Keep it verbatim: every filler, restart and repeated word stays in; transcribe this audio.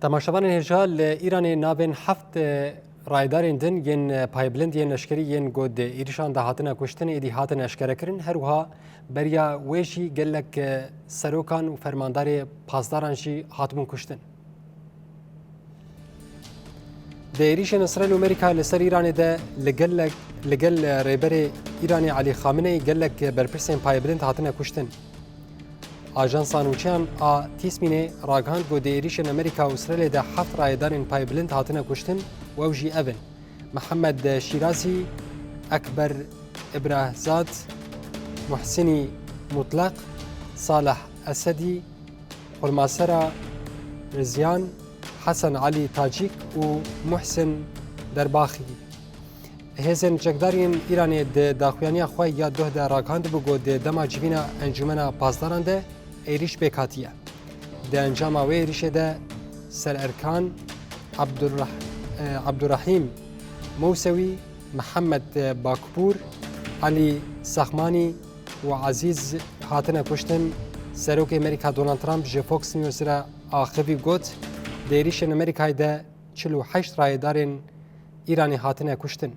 Temaşevanên hêja, li Îranê navên heft, e, rayedarên din yên, e, paybilind yên leşkerî yên ku di êrişan de hatine kuştin êdî hatin eşkerekirin. Her wiha beriya wê jî gelek, e, serokan û fermandarê pasdaran jî hatibûn kuştin. Di êrişên Îsraîl û Amerîka li ser Îranê de li gelek, li gel, e, rêberê Îranê Elî Xameneî gelek, e, berpirsên paybilind hatine kuştin. Ajansa nûçeyan a Tîsmînê ragihand ku di êrişên Amerîka û Îsraîlê de heft rayedarên paybilind hatine kuştin û ew jî ev in: Mihemed Şîrazî, Ekber Îbrahzad, Muhsinî Mutleq, Salih Esedî, Xurmasera Rizyan, Hesen Elî Tacîk û Muhsin Derbaxî. Hêzên çekdar yên Îranê di daxuyaniya xwe ya doh de ragihandibû ku di dema civîna Encûmena Pasdaran de êrîş pêk hatiye. Di encama wê êrîşê de Sererkan Abdurrah-, e, Abdurrahîm Mowsewî, Mihemed Bakpûr, Elî Sexmanî û Ezîz hatine kuştin. Serokê Amerîka Donald Trump ji Fox News re axivî got, di êrîşên Amerîkayê de çil û heşt rayedarên Îranê hatine kuştin.